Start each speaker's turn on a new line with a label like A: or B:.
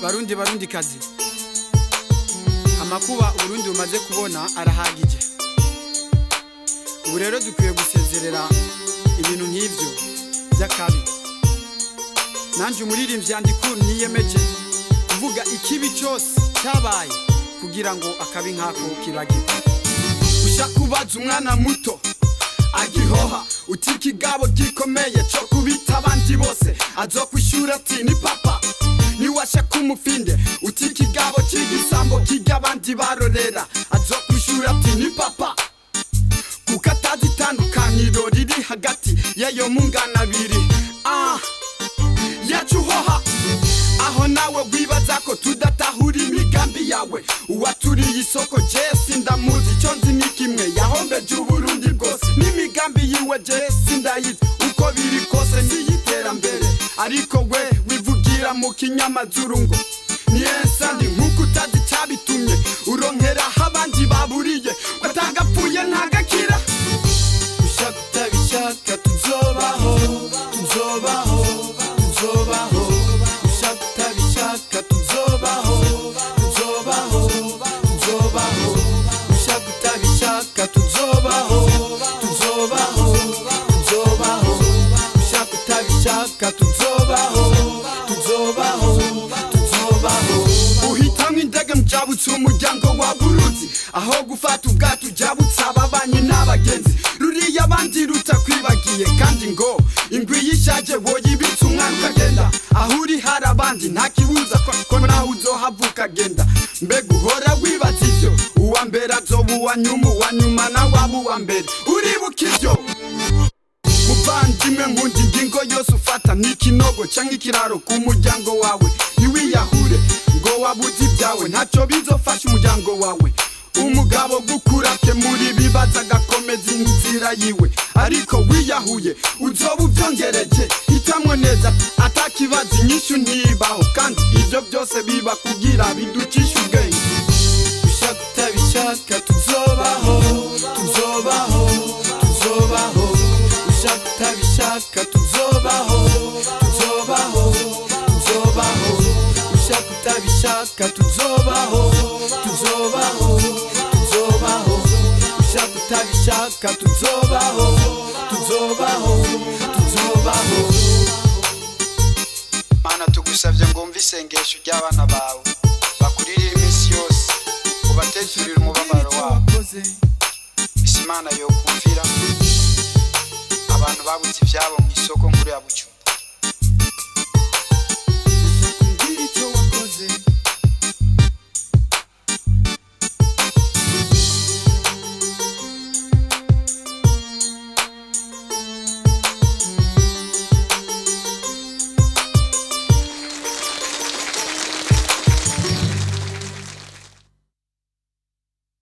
A: Barundi barundi kazi, amakuba Uburundi bumaze kubona arahagije. Ubu rero dukwiye gusezerera ibintu nk'ivyo by'akabi. Nanje umuririmbyi Andikuru niyemeje kuvuga ikibi cyose cyabaye kugira ngo akabi nkako kibagirwe. Ushaka kubaza umwana muto agihoha uti ikigabo gikomeye cyo kubita abandi bose, azokwishura ati ni papa. Niwashaka umufinde uti ikigabo cy'igisambo kijya abandi barorera, azokwishura ati ni papa. Kuko atazi itandukaniro riri hagati y'ayo mungana abiri. Yacuhoha aho nawe wibaza ko tudatahura imigambi yawe. Uwaturiye isoko Jesi ndamuzi, icyo nzi ni kimwe, yahombeje Uburundi bwose n'imigambi yiwe. Jesi ndayizi, uko biri kose n'iyiterambere, ariko we wivugira mu kinyamazuru ngo niyesandi nkuko utazi icyabitumye uronkeraho abandi baburiye batagapfuye ntagakira.
B: Ushaka utabishaka tuzobaho, tuzobaho, tuzobaho. Ushaka utabishaka tuzobaho, tuzobaho, tuzobaho. Ushaka utabishaka tuzobaho, tuzobaho, tuzobaho. Ushaka utabishaka tuzobaho, tuzobaho, tuzobaho.
A: Uhitamwe indege mjabutse umuryango wa Burundi, aho gufata ubwato ujabutse ababanyi n'abagenzi. Ruriya abandi rutakwibagiye, kandi ngo ingwi yishaje woyibitse umwana ukagenda. Aho uri hari abandi nta kibuza ko naho uzohava ukagenda. Mbega uhora wibaza ivyo, uwa mbere azoba uwa nyuma, uwa nyuma nawe aba uwa mbere. Uribuka ivyo muvandimwe nkunda, ingingo yose ufata n'ikinogo canke ikiraro ku muryango wawe. Ntiwiyahure ngo wabuze ibyawe, ntacyo bizofasha umuryango wawe. Umugabo gukura ke muri bibaza agakomeza inzira yiwe, ariko wiyahuye uzoba uvyongereje. Hitamwo neza atakibazo, inyishu ntibaho, kandi ivyo byose biba kugira biducishe ubwenge.
B: Ushaka utabishaka tuzobaho, tuzobaho, tuzobaho. Ushaka utabishaka tuzobaho, tuzobaho, tuzobaho. Ushaka utabishaka tuzobaho, tuzobaho, tuzobaho. Ushaka utabishaka tuzobaho, tuzobaho, tuzobaho.
A: Mana, tugusavye ngo wumve isengesho ry'abana bawe bakuririra iminsi yose, ubatezurire umubabaro wabo. Ese Imana yokumvira abantu babuze ivyabo mu isoko nkuru ya Bujumbura?